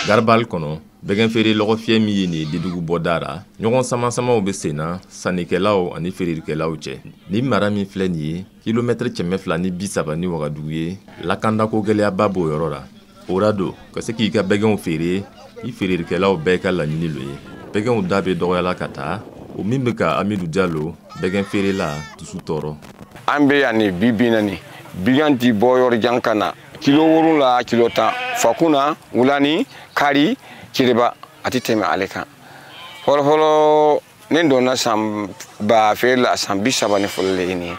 Garabali kɔnɔ, bɛgɛn feere lɔgɔfiyɛ min ye nin ye Dedugu bɔda ra, ɲɔgɔn samasamaw bɛ sen na sannikɛlaw ani feerelikɛlaw cɛ. Nin mara min filɛ nin ye, kilomɛtɛrɛ 230 ni Wagadugu ye, lakandako gɛlɛyaba b'o yɔrɔ la. O ra don ka se k'i ka bɛgɛnw feere, i feerelikɛlaw bɛɛ ka laɲini lo ye. Bɛgɛnw da bɛ dɔgɔyala ka taa, o min bɛ ka Amidu Jalo, bɛgɛn feerela, dusu tɔɔrɔ. An bɛ yan nin bi bi na nin, bigan ti bɔ yɔrɔ jan ka na kilo 7, kilo 10 Fakuna, Wulani, Kari, Kiriba, a ti tɛmɛ ale kan. Fɔlɔfɔlɔ, ne donna san ba feere la san 32 le ye nin ye.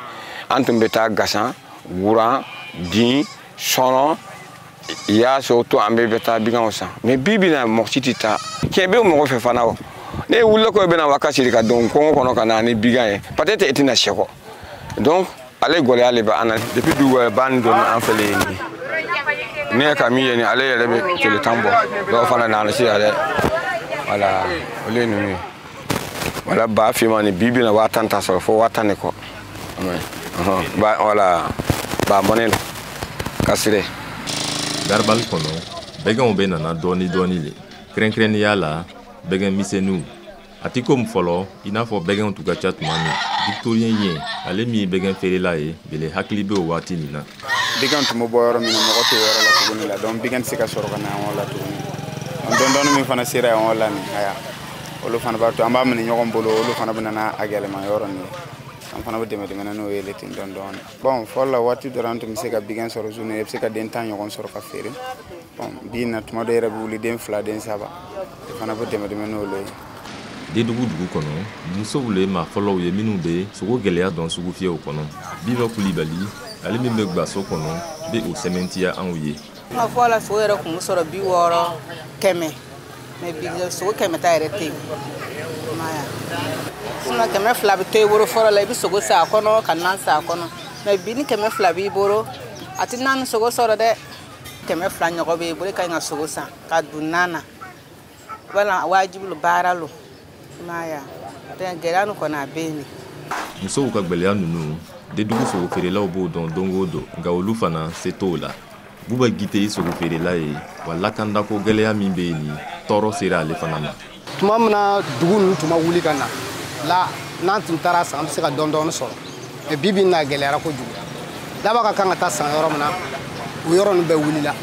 An tun bɛ taa Gasan, Wuran, Din, Sɔnɔ, Yaso to, an bɛɛ bɛ taa biganw san. Mais bi bi na, mɔgɔ si tɛ taa. Tiɲɛ bɛ mɔgɔ fɛ fana. O ne wulila ko i bɛna wakasi ka don kɔngɔ kɔnɔ ka na ni bigan ye, peut-être i tɛna sɛkɔ. Donc ale gɛlɛya le bɛ an na. Depuis dugu wɛrɛ ba nin donna an fɛ le ye nin ye. Ne ka min ye nin, ale yɛrɛ bɛ kile 10 bɔ. Dɔw fana nana sisan dɛ. Wala olu ye ninnu ye. Wala ba finman ni bi bi na, 10 000 ta sɔrɔ, fo 10 000 ni kɔ. Ba wala ba mɔnɛ la kasire. Garabali kɔnɔ, bɛgɛnw bɛ nana dɔɔni dɔɔni le, kɛrɛnkɛrɛnnenya la bɛgɛn misɛnninw. A ti komi fɔlɔ, i n'a fɔ bɛgɛnw tun ka ca tuma min. Victorien ye, ale min ye bɛgɛn feerela ye, bele hakili bɛ o waati nin na. Bigan tun bɛ bɔ yɔrɔ min na, mɔgɔ t'o yɔrɔ la tuguni la. Donc bigan tɛ se ka sɔrɔ ka na yan la tuguni. Dɔɔni dɔɔni min fana sera yan la nin, aya, olu fana b'a to an b'a minɛ ɲɔgɔn bolo. Olu fana bɛ na a gɛlɛma yɔrɔ nin ye, an fana bɛ dɛmɛ dɛmɛ n'o ye le ten dɔɔni dɔɔni. Bon, fɔlɔ la, waati dɔ la, an tun bɛ se ka bigan sɔrɔ journée, i bɛ se ka den 10 ɲɔgɔn sɔrɔ ka feere. Bon, bi na, tuma dɔ yɛrɛ bɛ wuli den fila, den saba. I fana bɛ dɛmɛ dɛmɛ n'olu ye. Dedugu dugu kɔnɔ, musow le maa fɔlɔw ye minnu bɛ sogo gɛlɛya dɔn sugufiyɛw kɔnɔ. Biba Kulibali, ale min bɛ gwaso kɔnɔ, bɛ o sɛmɛntiya anw ye. Kuma fɔ la, sogo yɛrɛ kun bɛ sɔrɔ 60, 100, mais bi, sogo 100 ta yɛrɛ tɛ yen. I m'a ye, sinon 200 bɛ to i bolo fɔlɔ la, i bɛ sogo san a kɔnɔ ka nan san a kɔnɔ. Mais bi, ni 200 b'i bolo, a tɛ nan ni sogo sɔrɔ dɛ. 200 ɲɔgɔn b'i bolo, i ka ɲi ka sogo san ka don nan na, wala wajibi lo, baara lo. I m'a ye, gɛlɛya nin kɔni, a bɛ yen de. Musow ka gwɛlɛya ninnu, Dedugu sogo feerelaw b'o dɔn don o don, nka olu fana se t'o la. Buba Gite ye sogo feerela ye wa. Lakandako gɛlɛya min bɛ yen nin, tɔɔrɔ sera ale fana ma. Tuma min na dugu ninnu tun ma wuli ka na la, n'an tun taara san, an bɛ se ka dɔɔni dɔɔni sɔrɔ. Mais bi bi in na, a gɛlɛyara kojugu. Daba ka kan ka taa san yɔrɔ min na, o yɔrɔ ninnu bɛɛ wulila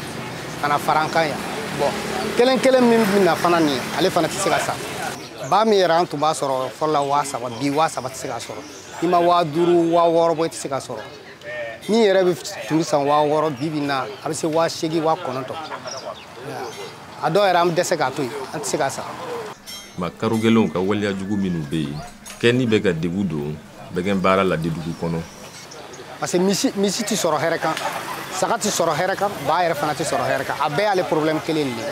ka na fara an kan yan. Bon, kelen kelen min bɛ na fana nin ye, ale fana tɛ se ka san. Ba min yɛrɛ an tun b'a sɔrɔ fɔlɔ la 3000, bi 3000 tɛ se ka sɔrɔ. N'i ma 5000, 6000 bɔ, i tɛ se ka sɔrɔ. Min yɛrɛ bɛ tun bɛ san 6000, bi bi in na, a bɛ se 8000, 9000. A dɔw yɛrɛ, an bɛ dɛsɛ k'a to yen, an tɛ se ka san. Ma karogɛlɛnw ka waleya jugu minnu bɛ yen, kɛni bɛ ka degun don bɛgɛn baara la Dedugu kɔnɔ. Parce que misi tɛ sɔrɔ hɛrɛ kan, saga tɛ sɔrɔ hɛrɛ kan, ba yɛrɛ fana tɛ sɔrɔ hɛrɛ kan. A bɛɛ y'ale problème kelen de ye,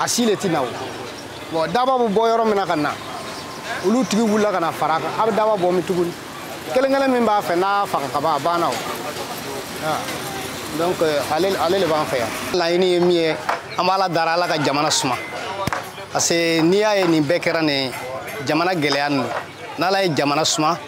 a si le tɛ na. O bon, daba bɛ bɔ yɔrɔ min na ka na, olu tigi wulila ka na fara a kan. A bɛ daba bɔ min tuguni? Kelen kelen min b'a fɛ, n'a faga ka ban, a banna. O donc, ale le b'an fɛ yan. Laɲini ye min ye, an b'Ala dara, Ala ka jamana suma, parce que n'i y'a ye nin bɛɛ kɛra nin jamana gɛlɛya ninnu. N'Ala ye jamana suma,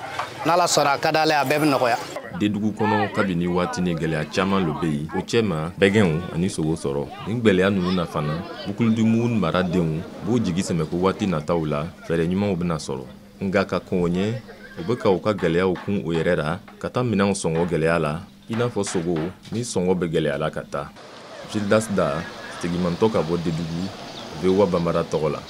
n'Ala sɔnna, a ka d'Ala ye, a bɛɛ bɛ nɔgɔya. Dedugu kɔnɔ, kabini waati ni gɛlɛya caman lo bɛ yen, o cɛma bɛgɛnw ani sogo sɔrɔ. Nin gwɛlɛya ninnu na fana, Bukuludumu maradenw b'u jigi sɛmɛ ko waati nataw la, fɛɛrɛ ɲumanw bɛna sɔrɔ. Nka ka kɔn o ɲɛ, u bɛ ka u ka gwɛlɛyaw kun o yɛrɛ ra, ka taa minɛnw sɔngɔ gwɛlɛya la, i n'a fɔ sogo ni sɔngɔ bɛ gwɛlɛya la ka taa. Gildas Da, segimantɔ ka bɔ Dedugu, VOA Banbara tɔgɔ la.